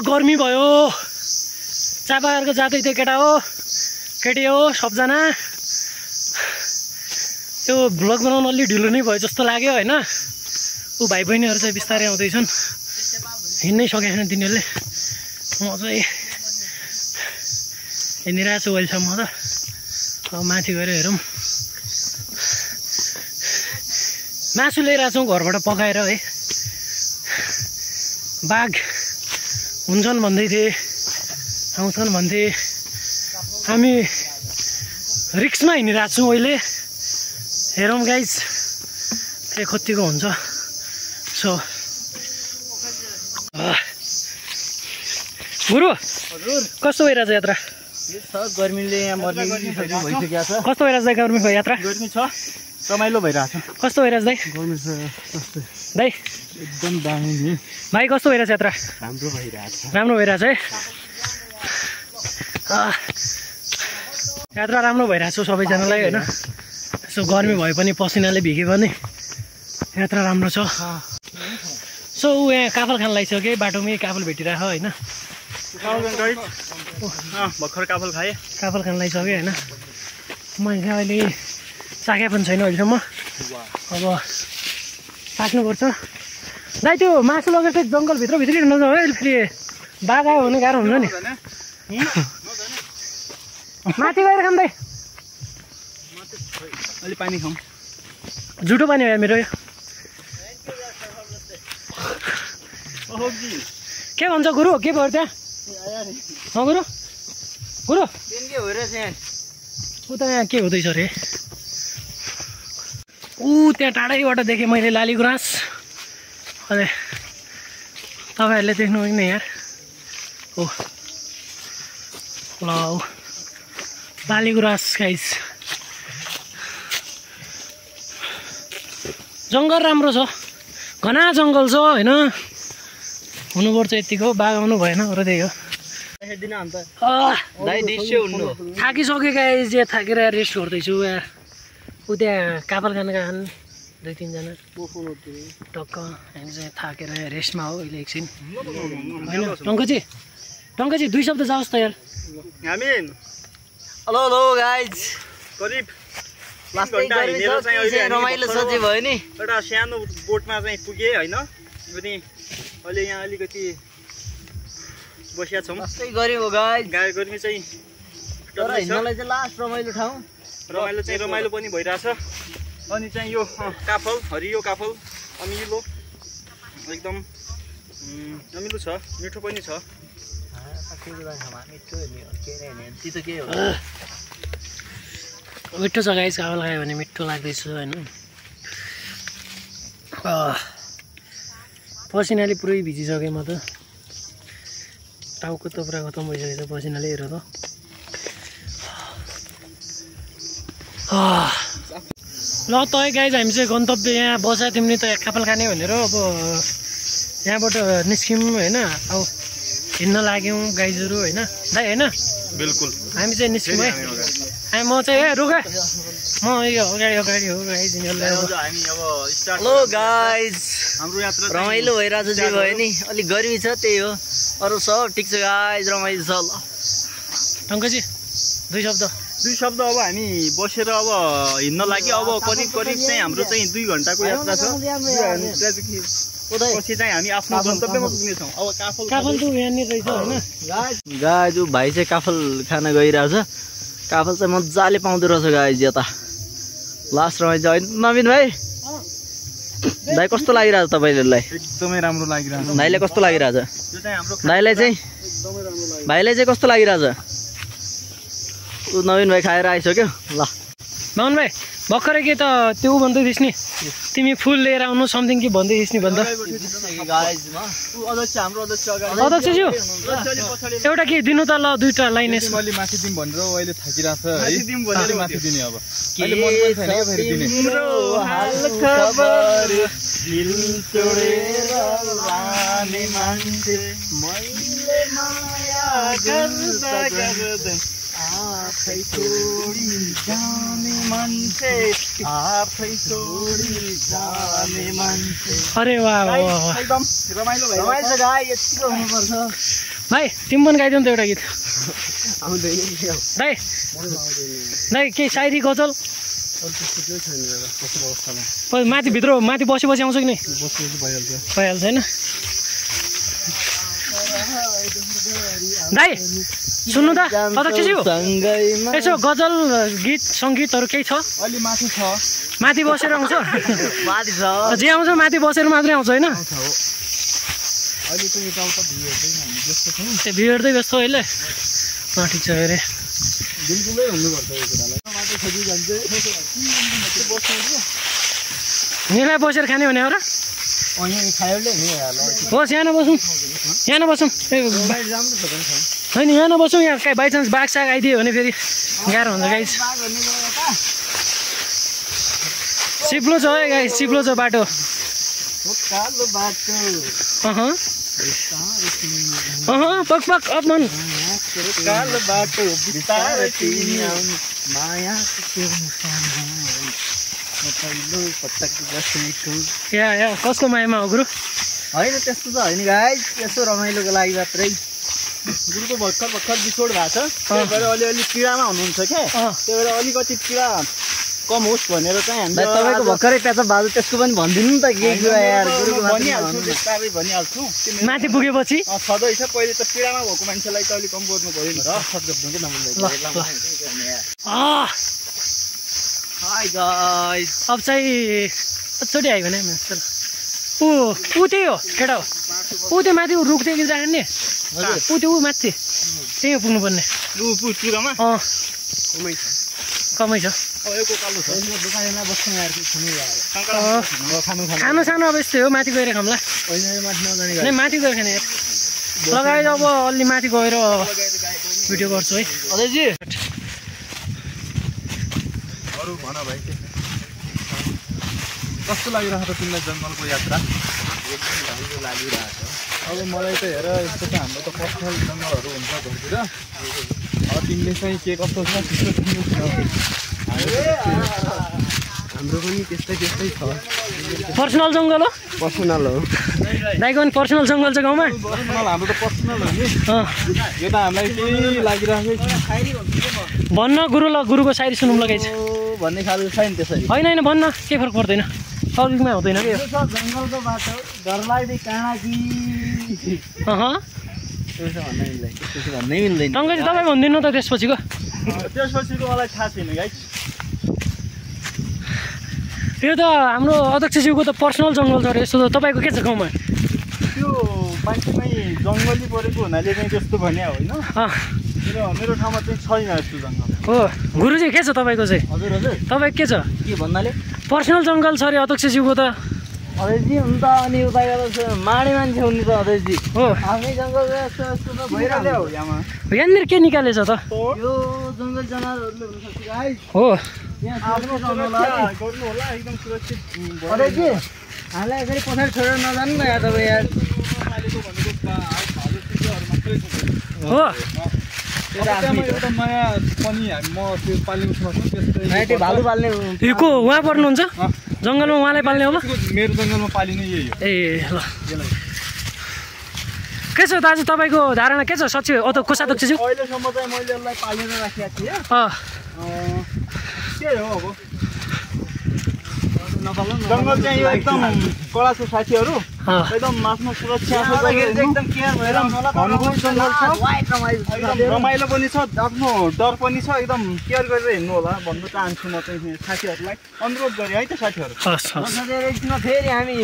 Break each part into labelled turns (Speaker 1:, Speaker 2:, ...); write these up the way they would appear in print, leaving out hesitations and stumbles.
Speaker 1: गर्मी भयो चापागारको जाँदै त्यो केटा हो केटी हो सबजना त्यो भ्लग बनाउन अलि ढिलो नै भयो जस्तो लाग्यो होइन ऊ भाइ बहिनीहरू चाहिँ बिस्तारै आउँदैछन् हिँड्नै सकेको छैन तिनीहरूले म चाहिँ हिँडिरहेको छु अहिलेसम्म त अब माथि गएर हेरौँ मासु ल्याइरहेको छौँ घरबाट पकाएर है बाघ हुन्छन् भन्दै थिए आउँछन् भन्थे हामी रिक्समा हिँडिरहेको छौँ अहिले हेरौँ गाइज के कतिको हुन्छ सो गुरु कस्तो भइरहेछ यात्रा
Speaker 2: गर्मीले यहाँ मर्ने भइसकेको छ
Speaker 1: कस्तो भइरहेछ दाइ गर्मीको यात्रा
Speaker 2: गर्मी छ रमाइलो भइरहेछ
Speaker 1: कस्तो भइरहेछ दाइ
Speaker 2: गर्मी छ
Speaker 1: दाइ
Speaker 2: एकदम दामी नि
Speaker 1: भाइ कस्तो भइरहेछ यात्रा
Speaker 2: राम्रो भइरहेछ
Speaker 1: राम्रो भइरहेछ है यात्रा राम्रो भइरहेछ सबैजनालाई होइन यसो गर्मी भए पनि पसिनाले भिगे पनि यात्रा राम्रो छ सो ऊ यहाँ काफल खान लागिसक्यो बाटोमै काफल भेटिरहेको होइन
Speaker 2: भर्खर काफल खाएँ
Speaker 1: काफल खान लागिसक्यो होइन मैले अहिले चाखे पनि छैन अहिलेसम्म अब पाक्नुपर्छ दाइ त्यो मासु लगेर चाहिँ जङ्गलभित्रभित्रै नजाऊ है फेरि बाघ आयो भने गाह्रो हुन्छ नि माथि गएर खाऊँ दाइ
Speaker 2: अलि पानी खाऊँ
Speaker 1: झुटो पानी भयो मेरो यो के भन्छ गुरु के भयो त्यहाँ गुरु गुरु उता यहाँ के हुँदैछ अरे ऊ त्यहाँ टाढैबाट देखेँ मैले लाली गुराँस अरे तपाईँहरूले देख्नुहुन्न यार ओ ल लाली गुराँस गाइस जङ्गल राम्रो छ घना जङ्गल छ होइन हुनुपर्छ यतिको बाघ आउनु भएन अरू त्यही हो थाकिसक्यो गाइस यहाँ थाकेर रेस्ट गर्दैछु यार ऊ त्यहाँ काफल खान खान 2-3 जना टक्क हामी चाहिँ थाकेर रेस्टमा हो अहिले एकछिन होइन टङ्कजी 2 शब्द जाओस् त यार
Speaker 2: हामी हेलो गाइज करिब रमाइलो सजिलो भयो नि एउटा सानो बोटमा चाहिँ पुगेँ होइन अनि अहिले यहाँ अलिकति बसिया छौँ गर्मी हो गर्मी चाहिँ हिँड्नलाई चाहिँ लास्ट रमाइलो ठाउँ रमाइलो पनि भइरहेछ अनि चाहिँ यो काफल हरियो काफल अमिलो एकदम अमिलो छ मिठो पनि छ
Speaker 1: मिठो छ गाइस काफल खायो भने मिठो लाग्दैछ होइन पसिनाले पुरै भिजिसकेँ म त टाउको त पुरा खतम भइसकेछ पसिनाले हेर त ल त है गाइज हामी चाहिँ गन्तव्य यहाँ बसा तिमीले त काफल खाने भनेर अब यहाँबाट निस्क्यौँ होइन अब हिँड्न लाग्यौँ गाइजहरू होइन दाइ होइन
Speaker 2: बिल्कुल
Speaker 1: हामी चाहिँ निस्क्यौँ है म चाहिँ रुख म यो अगाडि हो गाइज यिनीहरूलाई
Speaker 3: हेलो गाइज हाम्रो यात्रा रमाइलो भइरहेछ जे भयो नि अलिक गर्मी छ त्यही हो अरू सब ठिक छ गाइज रमाइलो छ ल
Speaker 1: टङ्कजी 2
Speaker 2: शब्द अब हामी बसेर अब हिँड्न लागि अब करिब चाहिँ हाम्रो चाहिँ 2 घन्टाको यात्रा छ पछि चाहिँ हामी आफ्नो गन्तव्यमा पुग्नेछौँ अब
Speaker 1: काफल त यहाँनिर रहेछ होइन
Speaker 3: गाइज भाइ चाहिँ काफल खान गइरहेछ काफल चाहिँ मजाले पाउँदो रहेछ गाइज यता लास्ट रमाइलो होइन नवीन भाइ दाइ कस्तो लागिरहेछ तपाईँलाई
Speaker 2: एकदमै राम्रो लागिरहेछ
Speaker 3: भाइलाई कस्तो लागिरहेछ भाइलाई चाहिँ कस्तो लागिरहेछ नवीन भाइ खाएर आइसक्यो ल
Speaker 1: माउन भाइ भर्खरै के त त्यो भन्दै थिइस् नि तिमी फुल लिएर आउनु समथिङ के भन्दै थिइस् नि भन्दा अध्यक्षज्यू एउटा के दिनु त ल 2टा लाइन
Speaker 2: अलि माथि दिम भनेर अहिले थाकिरहेछ है माथि दिने अब आफै छोडी जाने मान्छे आफै छोडी जाने मान्छे।
Speaker 1: अरे वाह वाह वाह
Speaker 2: एकदम रमाइलो भयो रमाइलो छ गाई यतिको हुनुपर्छ
Speaker 1: भाइ तिमी पनि गाइदिउँ त एउटा गीत
Speaker 2: आउँदैन
Speaker 1: दाइ दाइ केही सायरी गजल माथि भित्र माथि बसी बसी आउँछ कि नै भइहाल्छ होइन दाइ सुन्नु त अध्यक्षज्यू यसो गजल गीत सङ्गीतहरू केही छ
Speaker 2: अलि माथि छ
Speaker 1: माथि बसेर आउँछ
Speaker 2: माथि छ
Speaker 1: जे आउँछ माथि बसेर मात्रै आउँछ होइन
Speaker 2: अहिले त यता उता
Speaker 1: भ्यू हेर्दै व्यस्त अहिले ठिक छ अरे
Speaker 2: बिल्कुलै हुनुपर्छ यो कुरालाई माथि खोजी जान्छ
Speaker 1: यहीँलाई बसेर खाने भने र
Speaker 2: यहाँ खायोले नि
Speaker 1: होस् यहाँ नबसौँ यहाँ नबसौँ होइन यहाँ नबसौँ यहाँ कहीँ बाइचान्स बाघ साग आइदियो भने फेरि गाह्रो हुन्छ गाइस चिप्लो छ है गाइस चिप्लो छ बाटो पक पक अप मन
Speaker 2: कालो बाटो बिस्तारै तिमी आउनु माया
Speaker 1: या कसको मायामा हो गुरु
Speaker 2: होइन त्यस्तो त होइन गाइस यसो रमाइलोको लागि मात्रै गुरुको भर्खर भर्खर बिछोड भएको छ त्यही भएर अलिअलि पीडामा हुनुहुन्छ क्या त्यही भएर अलिकति पीडा कम होस् भनेर चाहिँ हामीले
Speaker 3: तपाईँको भर्खरै प्याचा बाजु त्यसको पनि भनिदिनु नि त के कुरा यार
Speaker 2: भनिहाल्छु बिस्तारै भनिहाल्छु
Speaker 1: माथि पुगेपछि
Speaker 2: छँदैछ पहिले त पीडामा भएको मान्छेलाई त अलिक कम बोल्नु पऱ्यो नि
Speaker 1: अब चाहिँ एकचोटि आयो भने ऊ त्यही हो केटा हो ऊ त्यो माथि रुख त्यही जाने ऊ त्यो ऊ माथि त्यही पुग्नुपर्ने कमै छ खानु सानो अब यस्तै हो माथि गएर खाउँला नै माथि गएर खाने लगाएर अब अलि माथि गएर भिडियो गर्छु है
Speaker 3: अझै
Speaker 2: कस्तो लागिरहेको छ तिमीलाई जङ्गलको यात्रा एकदम राम्रो लागिरहेको छ अब मलाई त हेर यस्तो त हाम्रो त पर्सनल जङ्गलहरू हुन्छ घरतिर अब तिमीले चाहिँ के कस्तो छ हाम्रो पनि त्यस्तै छ
Speaker 1: पर्सनल जङ्गल हो
Speaker 3: पर्सनल हो
Speaker 1: दाइको पनि पर्सनल जङ्गल छ गाउँमा
Speaker 2: पर्सनल हाम्रो त पर्सनल हो नि यो त हामीलाई केही लागिरहेको
Speaker 1: भन्न गुरुको सायरी सुन्नु लगाइछ
Speaker 3: भन्ने खालको छैन त्यसरी
Speaker 1: होइन होइन भन्न केही फरक पर्दैन पब्लिकमा हुँदैन कि
Speaker 2: जङ्गलको बाटो डरलाग्दै काँडा कि
Speaker 3: भन्नै मिल्दैन
Speaker 1: टङ्कै चाहिँ तपाईँ भनिदिनु त त्यसपछिको
Speaker 2: मलाई थाहा छैन गाइस
Speaker 1: यो त हाम्रो अध्यक्षज्यूको त पर्सनल जङ्गल छ अरे यस्तो त तपाईँको के छ गाउँमा
Speaker 2: त्यो मान्छेमै जङ्गली परेको हुनाले चाहिँ त्यस्तो भन्या होइन मेरो ठाउँमा चाहिँ छैन यस्तो जङ्गल
Speaker 1: हो गुरुजी के छ तपाईँको चाहिँ
Speaker 2: हजुर हजुर
Speaker 1: तपाईँको के छ
Speaker 3: के भन्नाले
Speaker 1: पर्सनल जङ्गल छ अरे अध्यक्षज्यूको त
Speaker 3: अध्यक्षजी हुनु त अनि उता गएर माडे मान्छे हुने त अध्यक्षजी
Speaker 1: हो
Speaker 3: आफ्नै जङ्गल यस्तो यस्तो त
Speaker 2: भइरहेको हो यहाँमा
Speaker 1: यहाँनिर के निकालेछ त
Speaker 3: यो जङ्गल जनावरहरूले हुनसक्छ गाइस
Speaker 1: हो
Speaker 2: आफ्नो सुरक्षा गर्नु होला एकदम सुरक्षित
Speaker 3: अध्यक्षजी हामीलाई यसरी पछाडि छोडेर नजानु न यार तपाईँ यार
Speaker 1: हो
Speaker 2: एउटा नयाँ पनि म त्यो पाल्ने उसमा छु त्यस्तै
Speaker 3: भालु पाल्ने
Speaker 1: यो को उहाँ पर्नुहुन्छ जङ्गलमा उहाँलाई पाल्ने हो
Speaker 2: मेरो जङ्गलमा पालिने यही हो
Speaker 1: ए ल के छ दाजु तपाईँको धारणा के छ सच्ची कोषाध्यक्षज्यू
Speaker 2: अहिलेसम्म चाहिँ मैले यसलाई पालेर राखेको थिएँ के हो अब जङ्गल चाहिँ यो एकदम कडा छ साथीहरू एकदम आफ्नो सुरक्षा एकदम केयर भएर रमाइलो पनि छ आफ्नो डर पनि छ एकदम केयर गरेर हिँड्नु होला भन्न चाहन्छु म चाहिँ साथीहरूलाई अनुरोध गरेँ है त साथीहरू
Speaker 3: फेरि हामी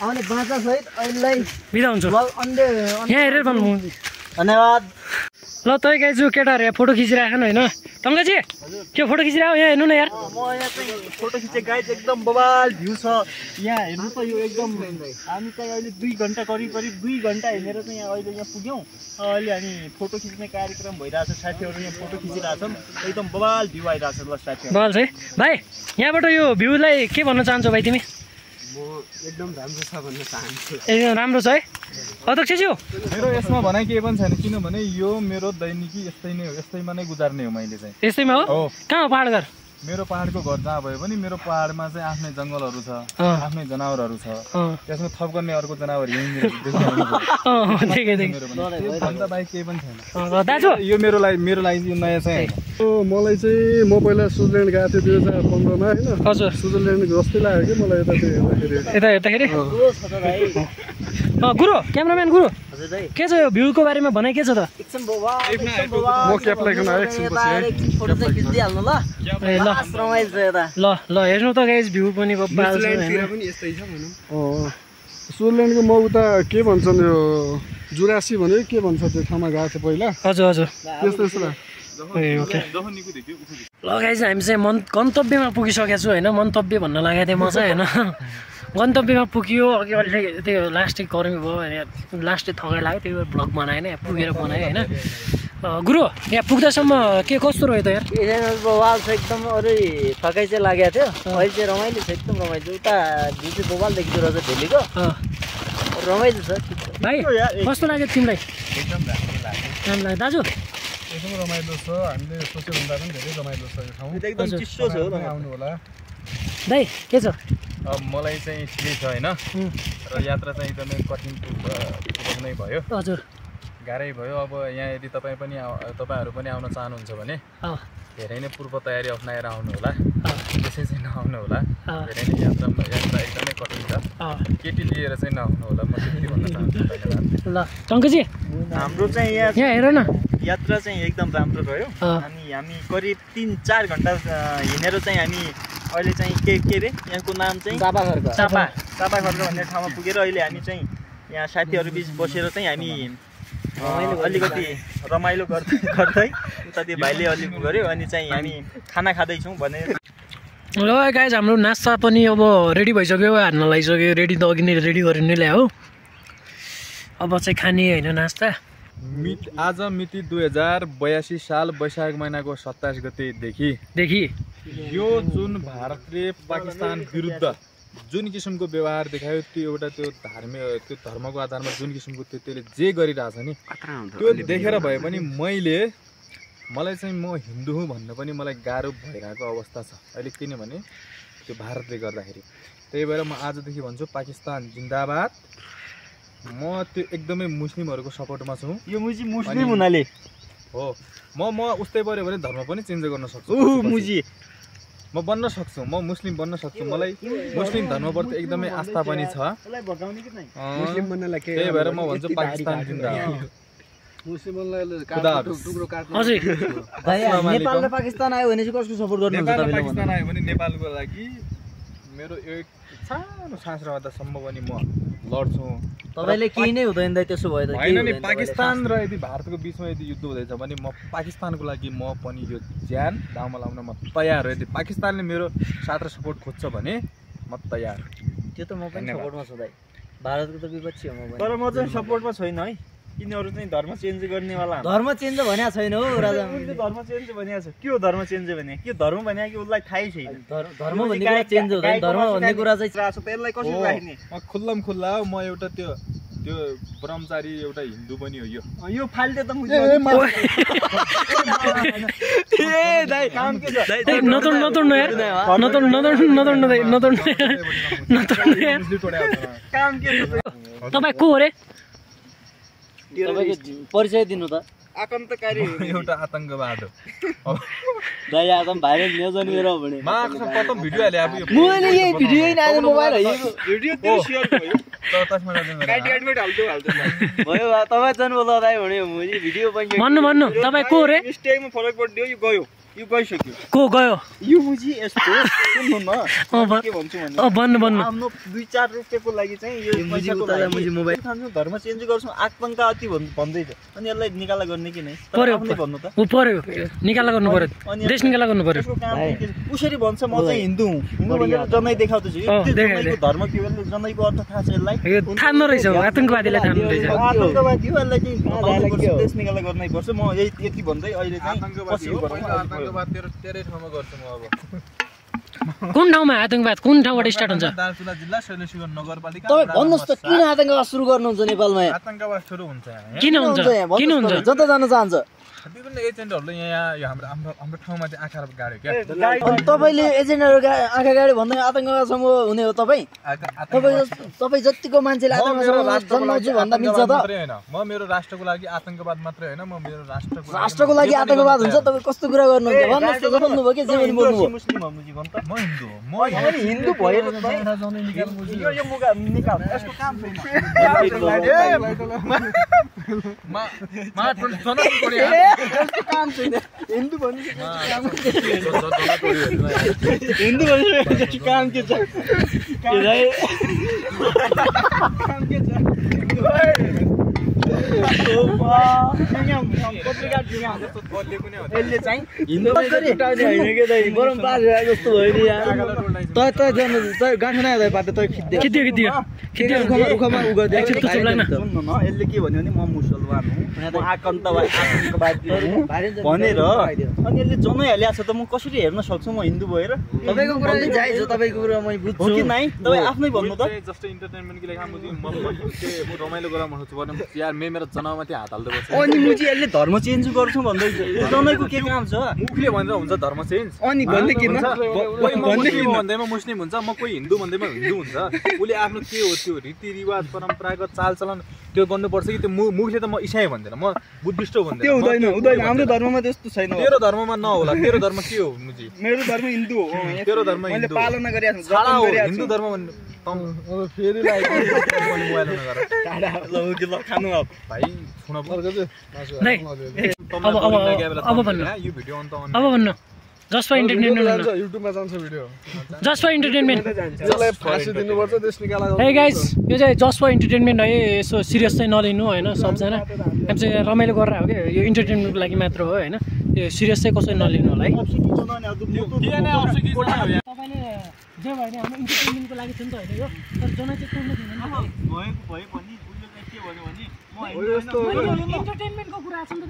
Speaker 3: आउने बाँचा सहित अहिलेलाई
Speaker 1: बिदा हुन्छ यहाँ हेरेर भन्नु
Speaker 3: धन्यवाद
Speaker 1: ल तै गाइजु केटाहरू यहाँ फोटो खिचिराखन होइन टङ्गाजी के फोटो खिचिरहेको यहाँ हेर्नु न यार
Speaker 2: म यहाँ चाहिँ फोटो खिचेँ गाइज एकदम बवाल भ्यू छ यहाँ हेर्नु त यो एकदम हामी चाहिँ अहिले 2 घन्टा करिब 2 घन्टा हिँडेर चाहिँ यहाँ अहिले यहाँ पुग्यौँ अहिले हामी फोटो खिच्ने कार्यक्रम भइरहेको छ साथीहरू यहाँ फोटो खिचिरहेछन् एकदम बवाल भ्यू आइरहेको छ ल साथीहरू
Speaker 1: बवाल छ है भाइ यहाँबाट यो भ्यूलाई के भन्न चाहन्छौ भाइ तिमी
Speaker 2: म एकदम राम्रो छ भन्न चाहन्छु
Speaker 1: एकदम राम्रो छ है अध्यक्षज्यू
Speaker 4: मेरो यसमा भनाइ केही पनि छैन किनभने यो मेरो दैनिकी यस्तै नै हो यस्तैमा नै गुजार्ने हो मैले चाहिँ
Speaker 1: यस्तैमा हो कहाँ हो पहाड घर
Speaker 4: मेरो पहाडको घर जहाँ भए पनि मेरो पहाडमा चाहिँ आफ्नै जङ्गलहरू छ आफ्नै जनावरहरू छ त्यसमा थप गर्ने अर्को जनावर यहीँनिर भन्दा बाहेक केही पनि छैन
Speaker 1: दाजु
Speaker 4: यो मेरो लागि यो नयाँ चाहिँ
Speaker 5: मलाई चाहिँ म पहिला स्विजरल्यान्ड गएको थिएँ 2015 मा हैन
Speaker 1: हजुर
Speaker 5: स्विजरल्यान्ड जस्तै लाग्यो कि मलाई
Speaker 1: यता हेर्दाखेरि गुरु क्यामेराम्यान गुरु के छ यो भ्यूको बारेमा भनाइ के छ त
Speaker 5: म क्याप लगाउन
Speaker 1: ल ल हेर्नु त गाइस भ्यू पनि
Speaker 5: स्विजरल्यान्डको म उता के भन्छन् यो जुरासी भने के भन्छ त्यो ठाउँमा गएको थिएँ पहिला
Speaker 1: हजुर हजुर
Speaker 5: त्यस्तो
Speaker 1: ल गाइस हामी चाहिँ गन्तव्यमा पुगिसकेको छु होइन मन्तव्य भन्न लागेको थिएँ म चाहिँ होइन गन्तव्यमा पुग्यो अघि अलि त्यो लास्टै गर्मी भयो लास्टै थकाइ लाग्यो त्यही भएर भ्लग बनाएन यहाँ पुगेर बनाएँ होइन गुरु यहाँ पुग्दासम्म के कस्तो रह्यो त यार
Speaker 3: बवाल छ एकदम अरू थकाइ चाहिँ लागेको थियो अहिले चाहिँ रमाइलो छ एकदम रमाइलो उता जुन चाहिँ बवाल देखिँदो रहेछ भेलीको रमाइलो छ
Speaker 1: भाइ कस्तो लाग्यो तिमीलाई
Speaker 4: एकदम राम्रो लाग्यो
Speaker 1: दाजु
Speaker 5: एकदम रमाइलो छ हामीले सोच्यो भन्दा पनि धेरै रमाइलो छ यो ठाउँ
Speaker 2: एकदम चिसो छ हो
Speaker 5: आउनु होला
Speaker 1: दाइ के छ
Speaker 4: मलाई चाहिँ ठिकै छ होइन र यात्रा चाहिँ एकदमै कठिन नै भयो
Speaker 1: हजुर
Speaker 4: गाह्रै भयो अब यहाँ यदि तपाईँहरू पनि आउन चाहनुहुन्छ भने धेरै नै पूर्व तयारी अप्नाएर आउनु होला त्यसै चाहिँ नआउनु होला धेरै नै यात्रा एकदमै कठिन छ केटी लिएर चाहिँ नआउनु होला म त्यति भन्न चाहन्छु धन्यवाद
Speaker 1: ल टङ्कजी
Speaker 2: हाम्रो चाहिँ यहाँ
Speaker 1: हेर न
Speaker 2: यात्रा चाहिँ एकदम राम्रो रह्यो अनि हामी करिब 3-4 घन्टा हिँडेर चाहिँ हामी अहिले चाहिँ के रे यहाँको नाम चाहिँ चापाखर्क भन्ने ठाउँमा पुगेर अहिले हामी चाहिँ यहाँ साथीहरू बिच बसेर चाहिँ हामी अलिकति रमाइलो गर्दै उता त्यो भाइले अलिक गर्यो अनि चाहिँ हामी खाना खाँदैछौँ भने
Speaker 1: ल गाइज हाम्रो नास्ता पनि अब रेडी भइसक्यो हान्न लागिसक्यो रेडी त अघि नै रेडी गरेर नै ल्यायो अब चाहिँ खाने होइन नास्ता
Speaker 4: आज मिति 2082 साल वैशाख महिनाको 27 गतेदेखि यो जुन भारतले पाकिस्तान विरुद्ध जुन किसिमको व्यवहार देखायो त्यो धर्मको आधारमा जुन किसिमको त्यसले जे गरिरहेछ नि त्यो देखेर भए पनि मलाई चाहिँ म हिन्दू हुँ भन्न पनि मलाई गाह्रो भइरहेको अवस्था छ अहिले किनभने त्यो भारतले गर्दाखेरि त्यही भएर म आजदेखि भन्छु पाकिस्तान जिन्दाबाद म त्यो एकदमै मुस्लिमहरूको सपोर्टमा छु
Speaker 2: यो मुस्लिम हुनाले
Speaker 4: हो म उस्तै पर्यो भने धर्म पनि चेन्ज गर्न सक्छु म बन्न सक्छु म मुस्लिम बन्न सक्छु मलाई मुस्लिम धर्मप्रति एकदमै आस्था पनि छ त्यही भएर म भन्छु पाकिस्तान जिन्दाबाद
Speaker 3: नेपालले पाकिस्तान आयो भने चाहिँ कसको सपोर्ट गर्नुहुन्छ
Speaker 4: तपाईँले पाकिस्तान आयो भने नेपालको लागि मेरो एक सानो सास रहँदासम्म पनि म लड्छु
Speaker 3: तपाईले केही नै हुँदैन दाइ त्यसो भयो त
Speaker 4: हैन नि पाकिस्तान र यदि भारतको बीचमा यदि युद्ध हुँदैछ भने म पाकिस्तानको लागि म पनि यो ज्यान दाउमा लाउन म तयार हो यदि पाकिस्तानले मेरो साथ र सपोर्ट खोज्छ भने म तयार
Speaker 3: त्यो त म पनि सपोर्टमा छु दाइ भारतको त विपक्षी हो म पनि
Speaker 2: तर म चाहिँ सपोर्टमा छैन है किनहरु चाहिँ धर्म चेन्ज गर्नेवाला
Speaker 3: धर्म चेन्ज भन्या छैन हो राजा
Speaker 2: धर्म चेन्ज भन्या छ के हो धर्म चेन्ज भन्या के धर्म भन्या कि उलाई थाहै छैन
Speaker 3: धर्म भन्ने कुरा चेन्ज हुँदैन धर्म भन्ने कुरा चाहिँ
Speaker 2: त्यसलाई कसरी राख्ने
Speaker 4: म खुल्लम खुल्ला हो म एउटा त्यो ब्रह्मचारी एउटा हिन्दू पनि हो
Speaker 2: यो फाल्टे त मुझे
Speaker 3: ए दाइ काम के छ
Speaker 1: नतुर्नु यार नतुर्नु
Speaker 2: काम के छ
Speaker 1: तपाई को हो रे
Speaker 3: तपाईको परिचय दिनु त
Speaker 2: आतंककारी
Speaker 4: एउटा आतंकवाद हो
Speaker 3: दाइ आदम भाइरल न्यूजन मेरो भने
Speaker 4: माको कतम भिडियो हाले अब यो
Speaker 3: मैले यही भिडियो नै आयो मोबाइल हो
Speaker 2: भिडियो त्यो शेयर भयो
Speaker 4: तर त्यसमा
Speaker 2: एडमिट हाल्दो
Speaker 3: भयो तपाई जन बोल्दा दाइ भने मैले भिडियो पनि
Speaker 1: भन्नु तपाई को हो रे
Speaker 2: मिस्टेकमा फरक पर्दियो यो गयो यो गइसक्यो
Speaker 1: को गयो
Speaker 2: यो मुजी यस्तो सुन्नु न के भन्छु भन्नु
Speaker 1: भन्नु
Speaker 2: आफ्नो 2-4 रुपैयाँको लागि चाहिँ यो पैसाको लागि मुजी मोबाइल खानु धर्म चेन्ज गर्छौं आतंकवादी भन्दैछ अनि यसलाई निकाला गर्ने कि नै आफूले भन्नु त
Speaker 1: उ पर्यो निकाला गर्नु पर्यो देश निकाला गर्नु पर्यो
Speaker 2: उसरी भन्छ म चाहिँ हिन्दू हुँ हिन्दू भनेर जनै देखाउँदैछु यो जनाईको धर्म के हो जनाईको अर्थ थाहा छ यसलाई
Speaker 1: थाहा नरहेछ आतंकवादीलाई थाहा नरहेछ
Speaker 2: आतंकवादी हो यसलाई चाहिँ देश निकाला गर्नै पर्छ म यति भन्दै अहिले चाहिँ पछि
Speaker 4: आतंकवाद तेरै ठाउँमा गर्छु म अब
Speaker 1: कुन ठाउँमा आतंकवाद कुन ठाउँबाट स्टार्ट हुन्छ?
Speaker 4: दार्चुला जिल्ला शैलेश्वर नगरपालिका।
Speaker 3: तपाईँ भन्नुहोस् त किन आतङ्कवाद सुरु गर्नुहुन्छ नेपालमा?
Speaker 4: आतङ्कवाद सुरु हुन्छ
Speaker 1: किन हुन्छ? किन हुन्छ?
Speaker 3: जता जान चाहन्छ
Speaker 4: विभिन्न एजेन्टहरूले यहाँ हाम्रो ठाउँमा चाहिँ आँखा गाड्यो क्या।
Speaker 3: अनि तपाईँले एजेन्टहरू आँखा गाड्यो भन्दा आतङ्कवादसँग हुने हो तपाईँ? तपाईँ जतिको मान्छेले आतङ्कवादसँग जन्माउँछु भन्दा मिल्छ त?
Speaker 4: म मेरो राष्ट्रको लागि आतङ्कवाद मात्रै होइन, म मेरो
Speaker 3: राष्ट्रको लागि आतङ्कवाद हुन्छ? तपाईँ कस्तो कुरा गर्नुहुन्छ? भन्नुहोस् त, जताउनु भयो कि जे पनि बोल्नुभयो।
Speaker 2: मुस्लिम हो मुजी भन्छ।
Speaker 4: म हिन्दू हो। म
Speaker 3: हिन्दू भएर
Speaker 2: यो मुगा निकाल यसको काम छैन। काम छैन हिन्दू भन्नु हिन्दू भन्नु काम के छ? यसले चाहिँ हिन्दू
Speaker 3: गरम पारेर जस्तो भयो नि यार। गाँठो नै पार्दै तँ
Speaker 1: खिच्दियो
Speaker 2: यसले के भन्यो भने म मुसलमान हुँ, म आतङ्कवादी भनेर अनि यसले जनाइहालेको छ त म कसरी हेर्न सक्छु म हिन्दू भएर?
Speaker 3: तपाईँको कुरा चाहिँ जायज हो, तपाईँको कुरा म बुझ्छु
Speaker 2: हो कि नाइ? तपाईँ आफ्नै भन्नु त।
Speaker 4: जस्तो इन्टरटेनमेन्टको लागि म रमाइलो गराउन सक्छु भने यार मेरो जनामाथि हात हाल्दै बस्छ।
Speaker 2: अनि मुजी यसले धर्म चेन्ज गर्छु भन्दैछ। जनाइको के काम छ?
Speaker 4: मुखले भनेर हुन्छ धर्म चेन्ज?
Speaker 2: अनि भन्दै किन
Speaker 4: भन्दैमा मुस्लिम हुन्छ, म कोही हिन्दू भन्दैमा हिन्दू हुन्छ। उसले आफ्नो के हो त्यो रीतिरिवाज परम्परागत चालचलन त्यो गर्नुपर्छ कि त्यो मुखले त म इसाई भन्दैन, म बुद्धिस्ट भन्दैन।
Speaker 2: त्यो हुँदैन हाम्रो धर्ममा त्यस्तो छैन।
Speaker 4: तेरो धर्ममा नहोला। तेरो धर्म के हो मुजी?
Speaker 2: मेरो धर्म हिन्दू हो।
Speaker 4: तेरो धर्म
Speaker 2: मैले
Speaker 4: हिन्दू
Speaker 2: पालना गरिरहेको छु,
Speaker 4: छाडा
Speaker 2: जतन
Speaker 4: हो
Speaker 2: गरिरहेको
Speaker 4: हिन्दू
Speaker 2: छु।
Speaker 4: धर्म भन्नु फेरि मोबाइल नगर
Speaker 2: ल खानु अब
Speaker 4: भाइ सुन
Speaker 1: नै अब भन्नु
Speaker 4: यो भिडियो अन्त
Speaker 1: अब भन्नु जस्ट फर इन्टरटेनमेन्ट
Speaker 5: युट्युबमा जान्छ भिडियो।
Speaker 1: जस्ट फर इन्टरटेनमेन्ट
Speaker 5: यसलाई फाँसी दिनुपर्छ, देश निकाला।
Speaker 1: है गाइस यो चाहिँ जस्ट फर इन्टरटेनमेन्ट है, यसो सिरियस चाहिँ नलिनु होइन। सबजना हामी चाहिँ रमाइलो गरेर हो कि यो इन्टरटेनमेन्टको लागि मात्र हो होइन, यो सिरियस चाहिँ कसरी नलिनु होला है। तपाईँले जे भयो भने हाम्रो इन्टरटेनमेन्टको लागि थियो नि त होइन यो, तर जनाइ चाहिँ टोल्नु थिएन
Speaker 2: भयो पनि उसले चाहिँ के भन्यो भने
Speaker 1: इन्टरटेनमेन्टको कुरा छ नि त।
Speaker 2: म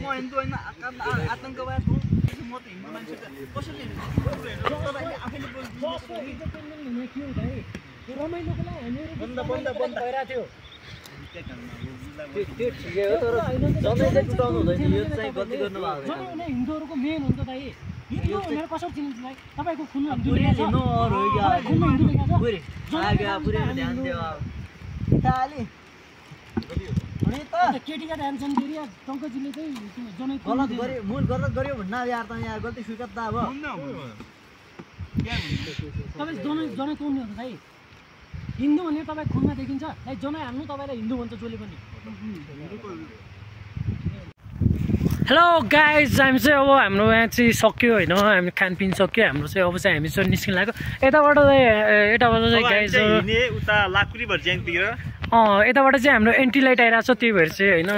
Speaker 2: हिन्दू होइन आतङ्कवाद हो, म त हिन्दू मान्छे कसरी आफैले
Speaker 1: रमाइलोको लागि हामीहरू भइरहेको थियो।
Speaker 3: त्यो ठिकै हो, तर जनै चाहिँ टुटाउनु हुँदैन। यो चाहिँ गल्ती गर्नु भएको
Speaker 1: जनै हिन्दूहरूको मेन हुन्छ दाइ। हिन्दू भनेर कसरी चिनिन्छ दाइ? तपाईँको खुनमा हिन्दू लेखेको छ? खुनमा हिन्दू लेखेको छ? केटीका ध्यान छन् फेरि टङ्कजीले चाहिँ जनै
Speaker 3: गलत गऱ्यो, मूल गलत गऱ्यो भन्नु यार। त यहाँ गल्ती स्वीकार त अब
Speaker 1: तपाईँ जनै तोड्ने हुन्छ दाइ। हिन्दू भने तपाईँ खुनमा देखिन्छ दाइ, जनै हाल्नु तपाईँलाई हिन्दू भन्छ जसले पनि। हेलो गाइज हामी चाहिँ अब हाम्रो यहाँ चाहिँ सक्यो होइन, हामी खानपिन सक्यो हाम्रो चाहिँ। अब चाहिँ हामी चाहिँ निस्किन लाग्यो यताबाट चाहिँ गाइज
Speaker 2: उता लाकुरी भर्ज्याङतिर
Speaker 1: यताबाट चाहिँ हाम्रो एन्ट्री लाइट आइरहेको छ, त्यही भएर चाहिँ होइन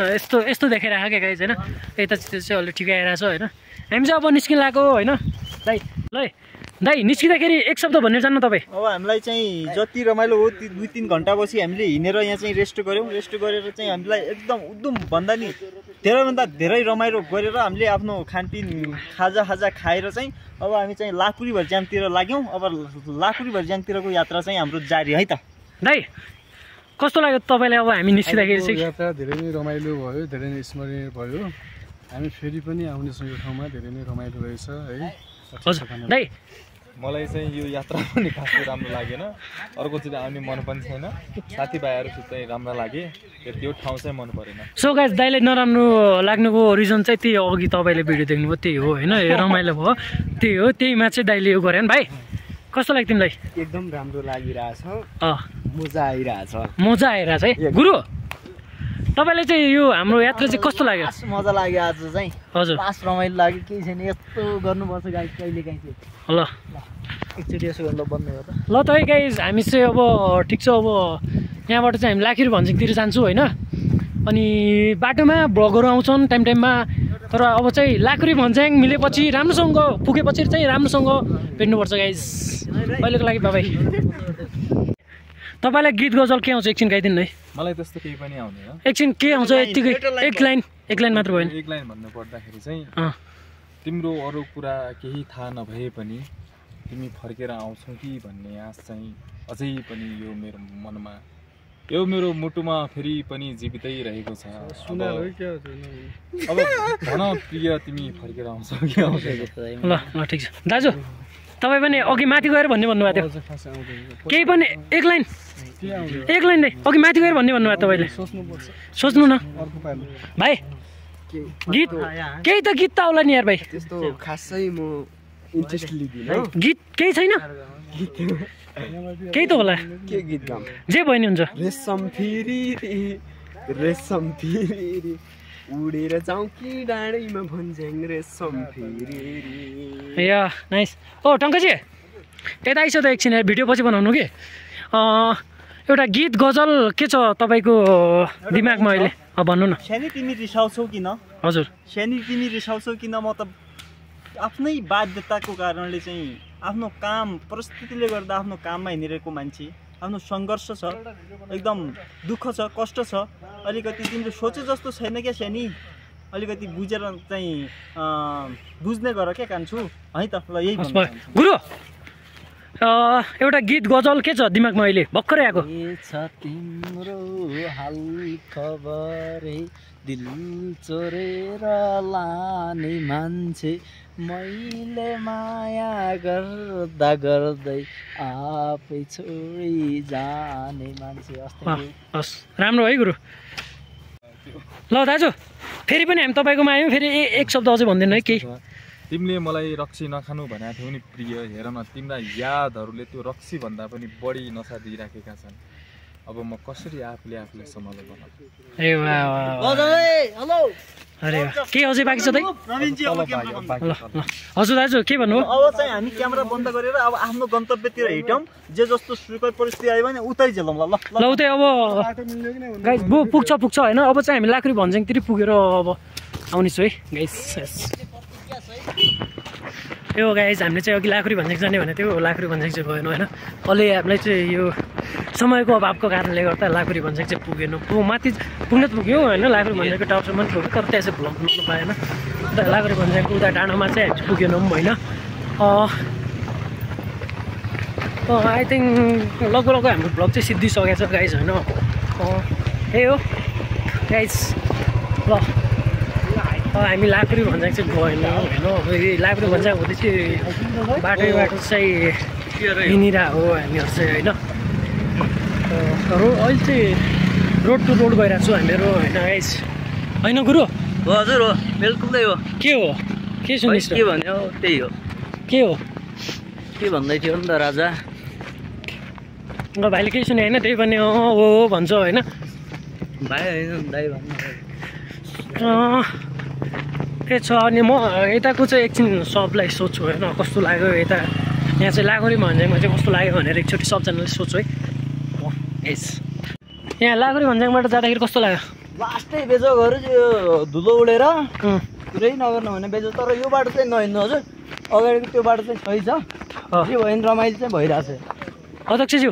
Speaker 1: यस्तो देखाइरहेको क्या गाइज होइन। यता चाहिँ अलि ठिकै आइरहेको छ होइन। हामी चाहिँ अब निस्किन लाग्यो होइन दाइ। ल दाइ निस्किँदाखेरि एक शब्द भनेर जानु तपाईँ।
Speaker 2: अब हामीलाई चाहिँ जति रमाइलो हो 2-3 घन्टापछि हामीले हिँडेर यहाँ चाहिँ रेस्ट गऱ्यौँ। रेस्ट गरेर चाहिँ हामीलाई एकदम उद्धम भन्दा नि धेरैभन्दा धेरै रमाइलो गरेर हामीले आफ्नो खानपिन खाजा खाएर चाहिँ अब हामी चाहिँ लाकुरी भर्ज्याङतिर लाग्यौँ। अब लाकुरी भर्ज्याङतिरको यात्रा चाहिँ हाम्रो जारी है त।
Speaker 1: दाइ कस्तो लाग्यो तपाईँलाई अब हामी निस्किँदाखेरि चाहिँ?
Speaker 5: यात्रा धेरै नै रमाइलो भयो, धेरै नै स्मरणीय भयो। हामी फेरि पनि आउनेछौँ यो ठाउँमा, धेरै नै रमाइलो रहेछ है।
Speaker 1: हजुर दाइ
Speaker 4: मलाई चाहिँ यो यात्रा पनि खासै राम्रो लागेन, अर्को चाहिँ आउने मन पनि छैन। साथीभाइहरू चाहिँ राम्रो लागे, त्यो ठाउँ चाहिँ मन परेन।
Speaker 1: सो गाइस दाइले नराम्रो लाग्नुको रिजन चाहिँ त्यही हो, अघि तपाईँले भिडियो देख्नुभयो त्यही हो होइन। रमाइलो भयो त्यही हो, त्यहीमा चाहिँ दाइले यो गरे नि। भाइ कस्तो लाग्यो तिमीलाई?
Speaker 2: एकदम राम्रो लागिरहेछ,
Speaker 1: मजा
Speaker 2: आइरहेछ
Speaker 1: है। गुरु तपाईँले चाहिँ यो हाम्रो यात्रा चाहिँ कस्तो लाग्यो?
Speaker 3: मजा लाग्यो आज चाहिँ।
Speaker 1: हजुर
Speaker 3: लास्ट रमाइलो लाग्यो, केही छैन यस्तो गर्नुपर्छ गाइस कहिले काहीँ चाहिँ।
Speaker 1: ल
Speaker 3: एकचोटि यसो गर्नु बन्द हो त।
Speaker 1: ल त है गाइस हामी चाहिँ अब ठिक छ, अब यहाँबाट चाहिँ हामी लाखिर भन्सिङतिर जान्छौँ होइन। अनि बाटोमा भ्लगहरू आउँछन् टाइममा, तर अब चाहिँ लाखुरी भन्स्याङ मिलेपछि राम्रोसँग पुगेपछि चाहिँ राम्रोसँग भेट्नुपर्छ गाइस। अहिलेको लागि बाबाई तपाईँलाई गीत गजल के आउँछ एकछिन गाइदिनु है?
Speaker 4: मलाई त्यस्तो केही पनि आउँदैन।
Speaker 1: एकछिन के आउँछ यतिकै एक लाइन मात्र भयो नि।
Speaker 4: एक लाइन भन्नु पर्दाखेरि चाहिँ तिम्रो अरू कुरा केही थाहा नभए पनि तिमी फर्केर आउँछौ कि भन्ने आश चाहिँ अझै पनि यो मेरो मनमा यो मेरो मुटुमा फेरि पनि जीवितै रहेको छ। अब भन प्रिय तिमी फर्केर आउँछौ कि आउँछौ?
Speaker 1: ल ल ठिक छ दाजु, तपाईँ पनि अघि माथि गएर भन्ने भन्नुभएको थियो, केही पनि एक लाइन नै अघि माथि गएर भन्ने भन्नुभयो तपाईँले। सोच्नु न भाइ, गीत केही त गीत त आउला नि यार भाइ।
Speaker 2: त्यस्तो खासै म इन्ट्रेस्ट लिदिनँ।
Speaker 1: गीत केही छैन? केही त होला,
Speaker 2: के गीत गाउँ?
Speaker 1: जे भयो नि हुन्छ।
Speaker 2: रेशम फेरि उडेर जाउँ कि डाँडैमा भन्ज्याङ रेशम फेरि।
Speaker 1: या नाइस। ओ टङ्कजी यता आइस त एकछिन, भिडियो पछि बनाउनु कि। एउटा गीत गजल के छ तपाईँको दिमागमा अहिले? भन्नु न।
Speaker 2: सानी तिमी रिसाउँछौ किन?
Speaker 1: हजुर
Speaker 2: सानी तिमी रिसाउँछौ किन? म त आफ्नै बाध्यताको कारणले चाहिँ आफ्नो काम परिस्थितिले गर्दा आफ्नो काममा हिँडिरहेको मान्छे, आफ्नो सङ्घर्ष छ, एकदम दुःख छ, कष्ट छ। अलिकति तिम्रो सोचे जस्तो छैन क्या सानी, अलिकति बुझेर चाहिँ बुझ्ने गर क्या कान्छु है त। ल यही
Speaker 1: गुरु, एउटा गीत गजल के छ दिमागमा अहिले भर्खरै आएको?
Speaker 3: के छ तिम्रो हाल खबरै, दिल चोरेर लाने मान्छे, मैले माया गर्दा गर्दै आफै छोडी जाने मान्छे।
Speaker 1: हस् राम्रो है गुरु। ल दाजु फेरि पनि हामी तपाईँकोमा आयौँ, फेरि एक शब्द अझै भन्दैन है केही?
Speaker 4: तिमीले मलाई रक्सी नखानु भनेको थियौ नि प्रिय, हेर न तिम्रा यादहरूले त्यो रक्सी भन्दा पनि बढी नसा दिइराखेका छन्। अब म कसरी आफूले सम्हाल्नु भन?
Speaker 1: ए वाह, अरे के अझै बाँकी छ त? हजुर दाजु के भन्नु?
Speaker 2: अब चाहिँ हामी क्यामेरा बन्द गरेर अब आफ्नो गन्तव्यतिर हिँडौँ। जे जस्तो सुकै परिस्थिति आयो भने उतै झेलौँ। ल
Speaker 1: उतै अब गाइस पुग्छ होइन। अब चाहिँ हामी लाखुरी भन्ज्याङतिर पुगेर अब आउने छु है गाइस। यो गाइस हामीले चाहिँ अघि लाखुरी भन्ज्याङ जाने भनेको थियो, लाखुरी भन्ज्याङ चाहिँ गएन होइन। अलि हामीलाई चाहिँ यो समयको अभावको कारणले गर्दा लाखुरी भन्ज्याङ चाहिँ पुगेन। माथि पुग्न त पुग्यो होइन, लाखुरी भन्ज्याङको टाउसम्म पुग्यो, तर त्यहाँ चाहिँ भ्लग बनाउनु पाएन। उता लाखुरी भन्ज्याङको उता डाँडामा चाहिँ हामी पुगेनौँ होइन। आई थिङ्क लगभग हाम्रो भ्लग चाहिँ सिद्धिसकेको छ गाइस होइन। त्यही हो गाइस। ल हामी लाखुरी भन्ज्याङ चाहिँ गएन होइन। अब लाखुरी भन्ज्याङ हुँदै चाहिँ बाटो चाहिँ हिँडिरहेको हो हामीहरू चाहिँ होइन। अहिले चाहिँ रोड टु रोड गइरहेको छु हामीहरू होइन गाइस, होइन गुरु?
Speaker 3: हजुर हो, बिल्कुलै हो।
Speaker 1: के हो के सुनिस्?
Speaker 3: के भन्यो त्यही हो।
Speaker 1: के हो
Speaker 3: के भन्दै थियो नि त राजा?
Speaker 1: भाइले केही सुने होइन, त्यही पनि हो भन्छ होइन।
Speaker 3: भाइ होइन दाइ भन्नु
Speaker 1: के छ। अनि म यताको चाहिँ एकछिन सबलाई सोध्छु होइन कस्तो लाग्यो यता यहाँ चाहिँ लाखुरी भन्ज्याङमा चाहिँ कस्तो लाग्यो भनेर एकचोटि सबजनाले सोध्छु है। यस यहाँ लाखुरी भन्ज्याङबाट जाँदाखेरि कस्तो लाग्यो?
Speaker 3: लास्टै बेजो गऱ्यो यो धुलो उडेर पुरै नगर्नु भने बेजो। तर यो बाटो चाहिँ नहिँड्नु हजुर, अगाडिको त्यो बाटो चाहिँ सही छ। यो भयो भने रमाइलो चाहिँ भइरहेको छ।
Speaker 1: अध्यक्षज्यू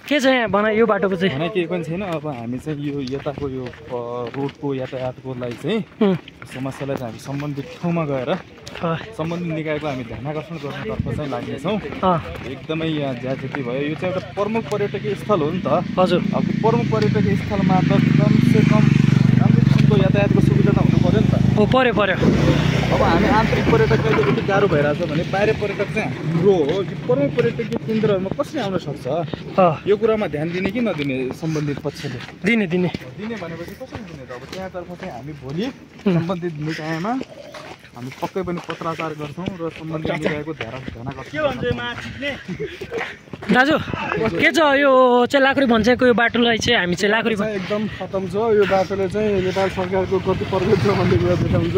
Speaker 1: के छ यहाँ भन यो बाटोको चाहिँ?
Speaker 4: भने केही पनि छैन। अब हामी चाहिँ यो यताको यो रोडको यातायातको लागि चाहिँ समस्यालाई चाहिँ हामी सम्बन्धित ठाउँमा गएर सम्बन्धित निकायको हामी ध्यान आकर्षण गर्नतर्फ चाहिँ लाग्नेछौँ। एकदमै यहाँ ज्याजती भयो। यो चाहिँ एउटा प्रमुख पर्यटकीय स्थल हो नि त।
Speaker 1: हजुर।
Speaker 4: अब प्रमुख पर्यटकीय स्थलमा त कमसे कम राम्रो किसिमको यातायातको सुविधा त हुनु पऱ्यो नि त।
Speaker 1: पऱ्यो।
Speaker 4: अब हामी आन्तरिक पर्यटकलाई यति गाह्रो भइरहेको छ भने बाहिर पर्यटक चाहिँ हाम्रो हो प्रमुख पर्यटकीय केन्द्रहरूमा कसरी आउन सक्छ? यो कुरामा ध्यान दिने कि नदिने सम्बन्धित पक्षले?
Speaker 1: दिने
Speaker 4: भनेपछि कसरी दिने त? अब त्यहाँतर्फ चाहिँ हामी भोलि सम्बन्धित निकायमा हामी पक्कै पनि पत्राचार गर्छौँ र सम्बन्धित निकायको ध्यान
Speaker 1: दाजु के छ यो चाहिँ लाखुरी भन्ज्याङको यो बाटोलाई चाहिँ हामी चाहिँ लाखुरी
Speaker 5: एकदम खतम छ। यो बाटोले चाहिँ नेपाल सरकारको कति प्रगति छ भन्ने कुरा देखाउँछ।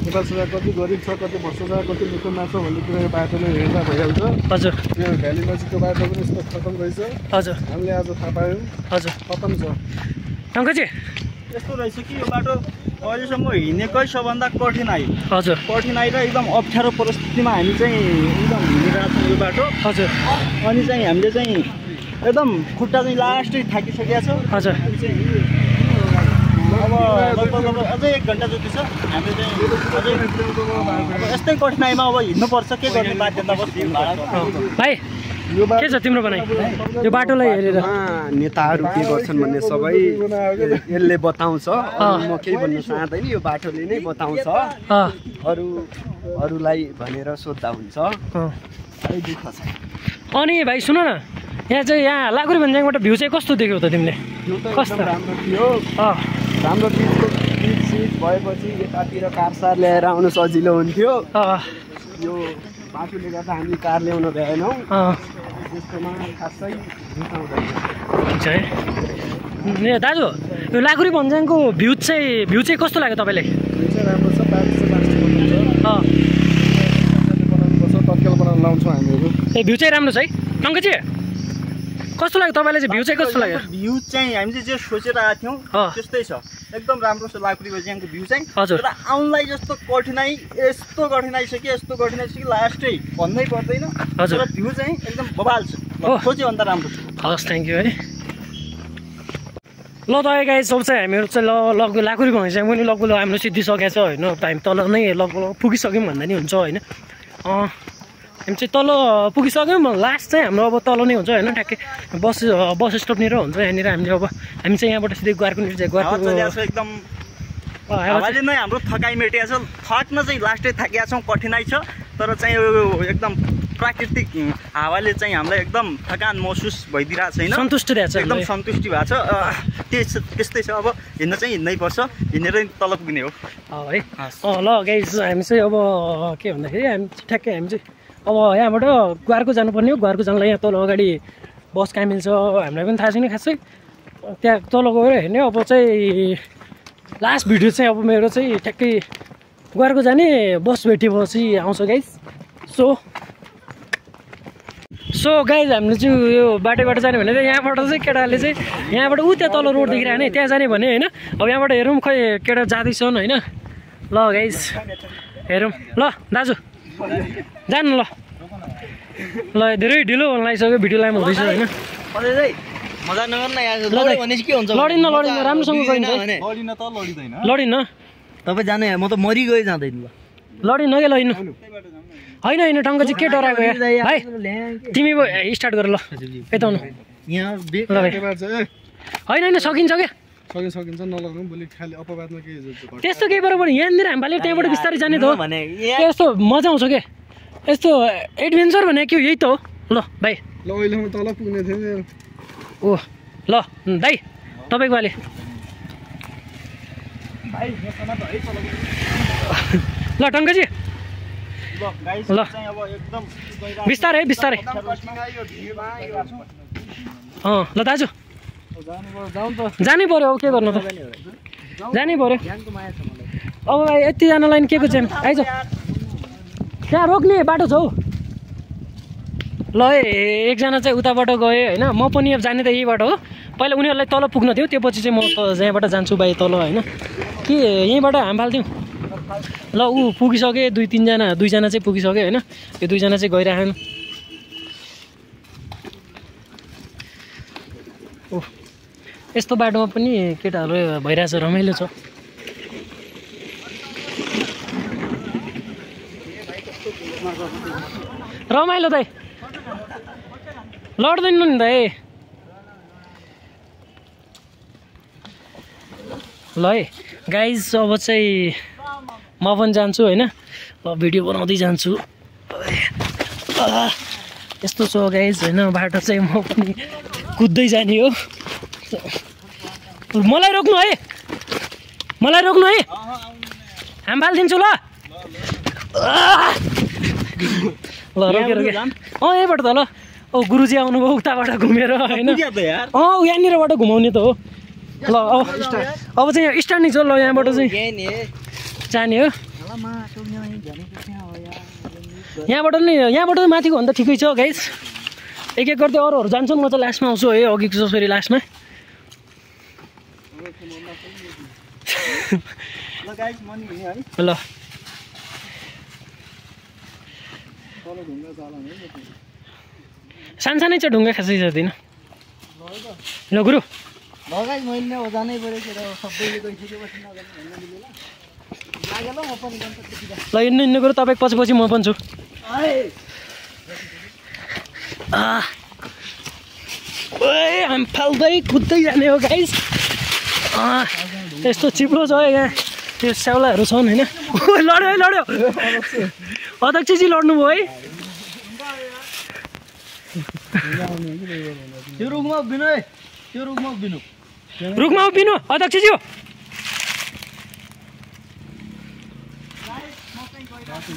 Speaker 5: नेपाल सरकार कति गरिब छ, कति भ्रष्टाचार, कति लुटमार छ भन्ने कुरा यो बाटोले हेर्दा भइहाल्छ। हजुर। यो भ्याली नजिकको बाटो पनि यस्तो खतम रहेछ। हजुर। हामीले आज थाहा पायौँ। हजुर खतम छ।
Speaker 1: टङ्कजी
Speaker 2: यस्तो रहेछ कि यो बाटो अहिलेसम्म हिँडेकै सबभन्दा कठिनाइ।
Speaker 1: हजुर।
Speaker 2: कठिनाइ र एकदम अप्ठ्यारो परिस्थितिमा हामी चाहिँ एकदम हिँडिरहेको छौँ यो बाटो।
Speaker 1: हजुर।
Speaker 2: अनि चाहिँ हामीले चाहिँ एकदम खुट्टा चाहिँ लास्टै थाकिसकेको छ।
Speaker 1: हजुर।
Speaker 2: अब अझै 1 घन्टा जति छ हामीले चाहिँ अझै अब यस्तै कठिनाइमा अब हिँड्नुपर्छ के गर्ने बाध्यता बस्यो
Speaker 1: भाइ के छ तिम्रो भनाइ यो बाटोलाई हेरेर
Speaker 6: नेताहरू के गर्छन् भन्ने सबै यसले बताउँछ म केही भन्न चाहदैन यो बाटोले नै बताउँछ अरूलाई भनेर सोध्दा हुन्छ दुःख छ
Speaker 1: अनि भाइ सुन न यहाँ लाकुरी भन्ज्याङबाट भ्यू चाहिँ कस्तो देख्यौ त तिमीले कस्तो
Speaker 6: राम्रो थियो राम्रो पिच भएपछि यतातिर कार ल्याएर आउनु सजिलो हुन्थ्यो यो बाटोले गर्दा हामी कार ल्याउन भ्याएनौँ त्यस्तोमा खासै
Speaker 1: हुन्छ है दाजु यो लाकुरी भन्ज्याङको भ्यू चाहिँ कस्तो लाग्यो तपाईँलाई
Speaker 5: राम्रो छ तत्काल बनाउन लाउँछौँ हामीहरू
Speaker 1: ए भ्यू चाहिँ राम्रो छ है टङ्कजी कस्तो लाग्यो तपाईँलाई चाहिँ भ्यू चाहिँ कस्तो लाग्यो
Speaker 2: भ्यू चाहिँ हामीले जे सोचेर आएको थियौँ त्यस्तै छ एकदम राम्रो छ लाकुरी भन्ज्याङको भ्यू चाहिँ
Speaker 1: हजुर
Speaker 2: तर आउनलाई यस्तो कठिनाइ छ कि लास्टै भन्नै पर्दैन
Speaker 1: हजुर
Speaker 2: तर भ्यू चाहिँ एकदम बबाल छ खोज्यो भन्दा राम्रो छ
Speaker 1: हस् थ्याङ्क यू है ल त गाइस सब चाहिँ हामीहरू चाहिँ लगभग लाकुरी भन्ज्याङ पनि लगभग हाम्रो सिद्धिसकेको छ होइन हामी तल नै लगभग पुगिसक्यौँ भन्दा नि हुन्छ होइन हामी चाहिँ तल पुगिसक्यौँ लास्ट चाहिँ हाम्रो अब तल नै हुन्छ होइन ठ्याक्कै बस स्टपनिर हुन्छ यहाँनिर हामी चाहिँ यहाँबाट सिधै ग्वारकुनिर चाहिँ
Speaker 2: एकदम हावाले नै हाम्रो थकाइ मेटेको छ थक्न चाहिँ लास्टै थाकेका छौँ कठिनाइ छ तर चाहिँ एकदम प्राकृतिक हावाले चाहिँ हामीलाई एकदम थकान महसुस भइदिरहेको छैन
Speaker 1: सन्तुष्टि दिएको छ
Speaker 2: एकदम सन्तुष्टि भएको छ त्यस्तै छ अब हिँड्न चाहिँ हिँड्नै पर्छ हिँडेरै तल पुग्ने हो
Speaker 1: है ल गाइस हामी चाहिँ अब के भन्दाखेरि हामी ठ्याक्कै हामी चाहिँ अब यहाँबाट ग्वारको जानुपर्ने हो ग्वारको जानलाई यहाँ तल अगाडि बस कहाँ मिल्छ हामीलाई पनि थाहा छैन खासै त्यहाँ तल गएर हेर्ने अब चाहिँ लास्ट भिडियो चाहिँ अब मेरो चाहिँ ठ्याक्कै ग्वारको जाने बस भेटेपछि आउँछ गाइस सो गाइज हामीले चाहिँ यो बाटोबाट जाने भने चाहिँ यहाँबाट चाहिँ केटाले चाहिँ यहाँबाट त्यहाँ तल रोड देखिरहेको नि त्यहाँ जाने भने होइन अब यहाँबाट हेरौँ खै केटा जाँदैछन् होइन ल गाइज हेरौँ ल दाजु जानु ल धेरै ढिलो हुन लागिसक्यो भिडियो लाइम हुँदैछ होइन लडिन्न राम्रोसँग लडिन्न
Speaker 3: तपाईँ जाने म त मरिगए जाँदैन
Speaker 1: लडिन्न के लडिनु होइन टङ्क चाहिँ के डराएको है तिमी स्टार्ट गर ल यताउनु होइन सकिन्छ क्या
Speaker 5: सकिन्छ नलगाउँ भोलि खाली अपवादमा के
Speaker 1: त्यस्तो केही बराबर यहाँनिर हामीले त्यहाँबाट बिस्तारै जाने त हो यस्तो मजा आउँछ क्या यस्तो एडभेन्चर भने के यही त हो ल भाइ
Speaker 5: ल अहिलेसम्म तल पुग्ने थियो
Speaker 1: ओ ल दाइ तपाईँको वाले ल टङ्कजी ल बिस्तारै ल दाजु जानै पर्यो अब के गर्नु त जानै पर्यो अब भाइ यतिजनालाई के को चाहिँ आइज त्यहाँ रोक्ने बाटो छ हौ ल एकजना चाहिँ उताबाट गयो होइन म पनि अब जाने त यही बाटो हो पहिला उनीहरूलाई तल पुग्न थियो त्यो पछि चाहिँ म यहाँबाट जान्छु भाइ तल होइन कि यहीँबाट हामफाल्थ्यौँ ल ऊ पुगिसके दुईजना चाहिँ पुगिसक्यो होइन यो दुईजना चाहिँ गइरहेन् ओ यस्तो बाटोमा पनि केटाहरू भइरहेछ रमाइलो छ रमाइलो दाइ लड्दैन नि दाइ ल है गाइज अब चाहिँ म पनि जान्छु होइन ल भिडियो बनाउँदै जान्छु यस्तो छ गाइज होइन बाटो चाहिँ म पनि कुद्दै जाने हो मलाई रोक्नु है हामी फालिदिन्छु ल रोके यहीँबाट त ल गुरुजी आउनुभयो उताबाट घुमेर होइन यहाँनिरबाट घुमाउने त हो ल अब चाहिँ स्टार्ट नै छ ल यहाँबाट चाहिँ जाने हो यहाँबाट त माथिको भन्दा ठिकै छ गाइस एक गर्दै अरूहरू जान्छन् म त लास्टमा आउँछु है अघिको जसरी लास्टमा ल सानसानै छ ढुङ्गा खासै जाँदैन ल गुरु
Speaker 3: लगाइ मैले जानै पऱ्यो के सबैले गइसकेपछि नगर्नु भन्नु मिलेन लागेन म पनि गन्छ त्यतिका
Speaker 1: ल हिँड्नु कुरो तपाईँ पछि म पनि छु ओए हामी फाल्दै कुद्दै जाने हो गाइस यस्तो चिप्लो छ यहाँ त्यो स्याउलाहरू छन् होइन लड्यो अध्यक्षजी लड्नुभयो है
Speaker 3: त्यो रुखमा उभिनु है त्यो रुखमा
Speaker 1: उभिनु अध्यक्षजी हो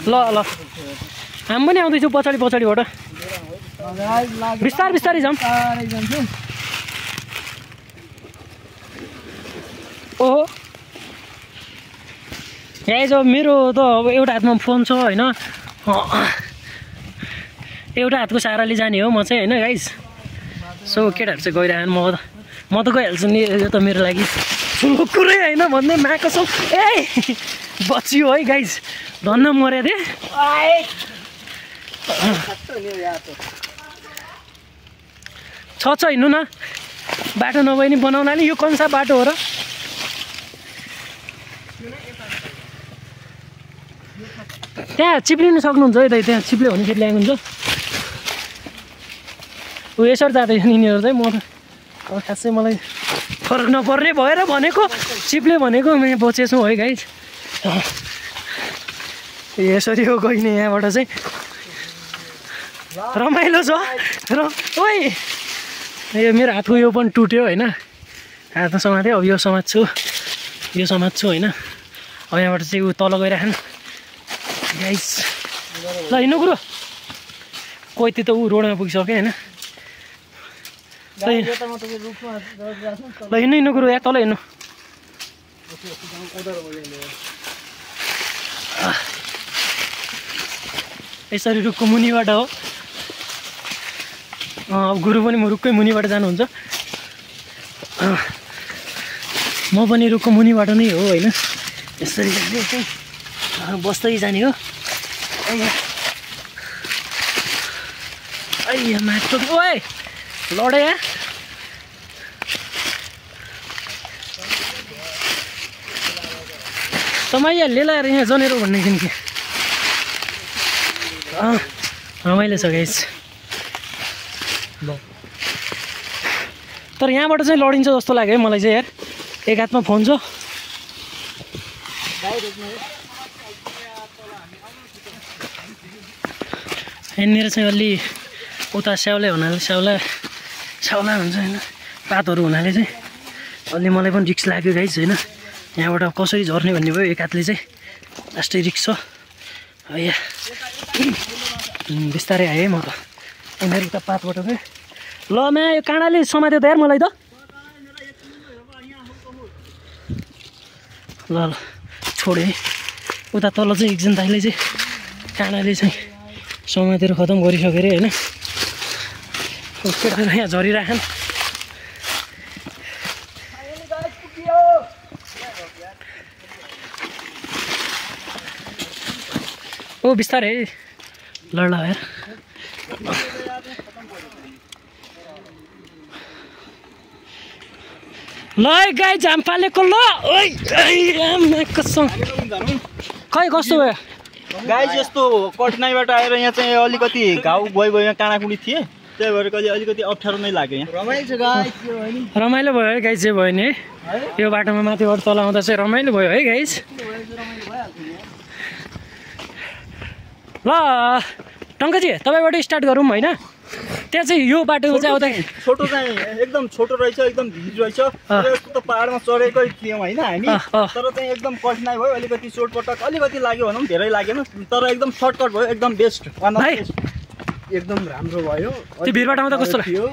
Speaker 1: ल हामी पनि आउँदैछौँ पछाडिबाट बिस्तारै जाउँ ओहो गाइस अब मेरो त अब एउटा हातमा फोन छ होइन एउटा हातको सहाराले जाने हो म चाहिँ होइन गाइस सो केटाहरू चाहिँ गइरहन् म त गइहाल्छु नि यो त मेरो लागि ठुलो कुरै होइन भन्दै माको छ ए बचियो है गाइस धन्न मर्या थिएँ छ हिँड्नु न बाटो नभए नि बनाउनाले यो कन्सा बाटो हो र त्यहाँ चिप्लिनु सक्नुहुन्छ है त्यहाँ चिप्ल्यो भने फेरि ल्याएको हुन्छ ऊ यसरी जाँदैछ यिनीहरू चाहिँ म त अब खासै मलाई फरक नपर्ने भएर भनेको चिप्ल्यो भनेको म बचेछु है गाइस यसरी हो गइने यहाँबाट चाहिँ रमाइलो छ र ओइ यो मेरो हातको यो पनि टुट्यो होइन हातमा समात्यो अब यो समात्छु होइन अब यहाँबाट चाहिँ ऊ तल गइराख्नु गाइस ल हिँड्नु कुरो कोही त ऊ रोडमा पुगिसक्यो होइन ल हिँड्नु कुरो या तल हिँड्नु यसरी रुखको मुनिबाट हो अब गुरु पनि म रुखकै मुनिबाट जानुहुन्छ म पनि रुखको मुनिबाट नै हो होइन यसरी बस्दै जाने हो माटो ओए लडे या तपाईँ यहाँ लिएर यहाँ जनेर भन्ने कि रमाइलो छ गाइस तर यहाँबाट चाहिँ लडिन्छ जस्तो लाग्यो है मलाई चाहिँ यार एक हातमा फोन छ यहाँनिर चाहिँ अलि उता स्याउला हुनाले स्याउला हुन्छ होइन पातहरू हुनाले चाहिँ अलि मलाई पनि रिक्स लाग्यो गाइस होइन यहाँबाट कसरी झर्ने भन्ने भयो एक हातले चाहिँ लास्टै रिक्स छ यहाँ बिस्तारै आएँ म त यहाँनिर उता पातबाट गएँ ल म्या यो काँडाले समात्यो त यार मलाई त ल छोडेँ उता तल चाहिँ एकजना दाइले चाहिँ काँडाले चाहिँ समातेर खतम गरिसक्यो अरे होइन केटाहरू यहाँ झरिराखन् ओ बिस्तारै ल यार ल गाई झाम फालेको ल खै कस्तो भयो
Speaker 2: गाई यस्तो कठिनाइबाट आएर यहाँ चाहिँ अलिकति घाउ गयो यहाँ काँडाकुँडी थिए त्यही भएर कहिले अलिकति अप्ठ्यारो नै लाग्यो यहाँ
Speaker 1: रमाइलो भयो है गाई चाहिँ भयो नि है यो बाटोमा माथिबाट तल आउँदा चाहिँ रमाइलो भयो है गाइस ल टङ्कजी तपाईँबाट स्टार्ट गरौँ होइन त्यहाँ चाहिँ यो बाटोमा चाहिँ आउँदा
Speaker 2: छोटो चाहिँ एकदम छोटो रहेछ एकदम भिड रहेछ यस्तो त पाहाडमा चढेकै थियौँ होइन हामी तर चाहिँ एकदम कठिनाइ भयो अलिकति चोटपटक अलिकति लाग्यो भनौँ धेरै लागेन तर एकदम सर्टकट भयो एकदम बेस्ट
Speaker 6: एकदम राम्रो भयो
Speaker 1: त्यो भिडबाट आउँदा कस्तो
Speaker 6: थियो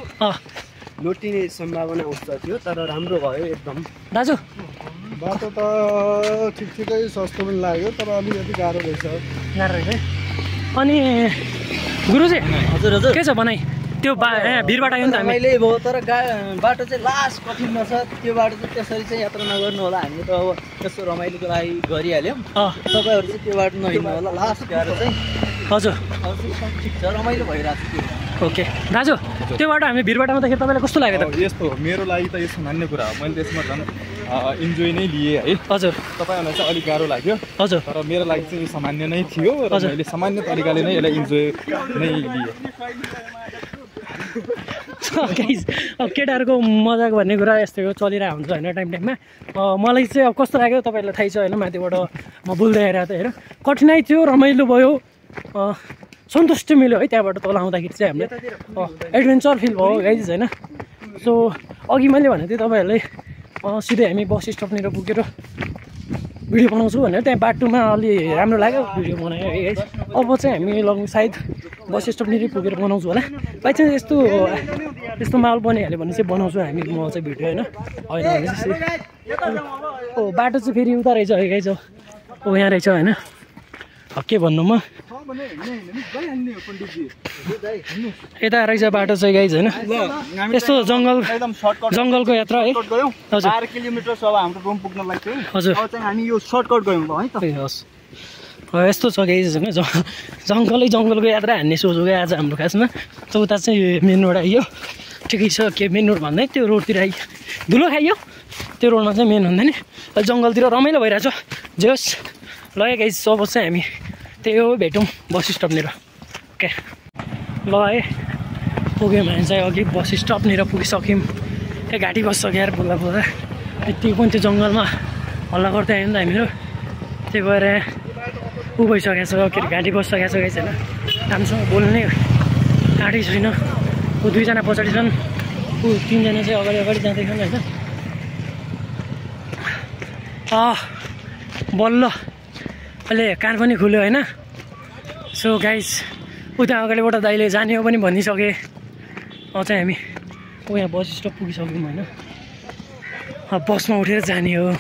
Speaker 6: लोटिने सम्भावना उच्च थियो तर राम्रो भयो एकदम
Speaker 1: दाजु
Speaker 5: बाटो त ठिकै सस्तो पनि लाग्यो तर अलिकति गाह्रो रहेछ
Speaker 1: अनि गुरुजी हजुर के छ भनाइ त्यो भिरबाट आयो नि त
Speaker 3: हामीले भयो तर बाटो चाहिँ लास्ट कठिनमा छ त्यो बाटो चाहिँ त्यसरी चाहिँ यात्रा नगर्नु होला हामीले त अब त्यस्तो रमाइलोको लागि गरिहाल्यौँ तपाईँहरू चाहिँ त्यो बाटो नहिँड्नु होला लास्ट गाह्रो चाहिँ
Speaker 1: हजुर
Speaker 3: ठिक छ रमाइलो भइरहेको छ
Speaker 1: ओके दाजु त्यो बाटो हामी भिरबाट आउँदाखेरि तपाईँलाई कस्तो लाग्यो त?
Speaker 4: यस्तो मेरो लागि त यो सामान्य कुरा हो, मैले त्यसमा झन् इन्जोय नै लिएँ है।
Speaker 1: हजुर
Speaker 4: तपाईँहरूलाई चाहिँ अलिक गाह्रो लाग्यो,
Speaker 1: हजुर,
Speaker 4: तर मेरो लागि चाहिँ यो सामान्य नै थियो र मैले सामान्य तरिकाले नै यसलाई इन्जोय नै लिएँ।
Speaker 1: अब केटाहरूको मजाक भन्ने कुरा यस्तो चलिरहेको हुन्छ होइन टाइम टाइममा। मलाई चाहिँ अब कस्तो लाग्यो तपाईँहरूलाई थाहै छ होइन, माथिबाट म बोल्दै आएर त हेर कठिनाइ थियो, रमाइलो भयो, सन्तुष्टि मिल्यो है त्यहाँबाट तल आउँदाखेरि चाहिँ हामीले एडभेन्चर फिल भयो गाइज होइन। सो अघि मैले भनेको थिएँ तपाईँहरूलाई सिधै हामी बस स्टपनिर पुगेर भिडियो बनाउँछु भनेर, त्यहाँ बाटोमा अलि राम्रो लाग्यो भिडियो बनायो है गाइज। अब चाहिँ हामी सायद बस स्टपनिर पुगेर बनाउँछु होला, बाइचान्स यस्तो माहौल बनिहाल्यो भने चाहिँ बनाउँछु हामी म चाहिँ भिडियो होइन भने चाहिँ। ओ बाटो चाहिँ फेरि उता रहेछ है गाइज, ओ यहाँ रहेछ होइन। के भन्नु म यता रहेछ बाटो चाहिँ गाइज होइन, यस्तो जङ्गलको यात्रा है। हजुर
Speaker 2: 12 किलोमिटर छ अब हाम्रो रुम पुग्नलाई चाहिँ।
Speaker 1: हजुर
Speaker 2: अब चाहिँ हामी यो सर्टकट गयौँ है त।
Speaker 1: हस् यस्तो छ गाइज होइन, जङ्गलको यात्रा हान्ने सोचेको आज हाम्रो खासमा। त उता चाहिँ मेन रोड आइयो, ठिकै छ। के मेन रोड भन्दै त्यो रोडतिर आइयो, धुलो खाइयो त्यो रोडमा चाहिँ मेन भन्दा नि जङ्गलतिर रमाइलो भइरहेछ जे होस्। ल गाइज अब चाहिँ हामी त्यही हो भेटौँ बस स्टपनिर। ओके ल है पुग्यौँ भने चाहिँ अघि बस स्टपनिर पुगिसक्यौँ। त्यहाँ घाँटी बसिसक्यो यार बोल्दा यतिको पनि त्यो जङ्गलमा हल्ला गर्दै आयो नि त हामीहरू, त्यही भएर ऊ भइसकेको छ के अरे घाँटी बसिसकेको छ गाइज होइन। राम्रोसँग बोल्ने आँटै छैन। ऊ 2 जना पछाडि छन्, ऊ 3 जना चाहिँ अगाडि जाँदैछन् होइन। बल्ल अहिले कान पनि खुल्यो होइन। सो गाइज उता अगाडिबाट दाइले जाने हो पनि भनिसके। चाहिँ हामी यहाँ बस स्टप पुगिसक्यौँ होइन, बसमा उठेर जाने हो।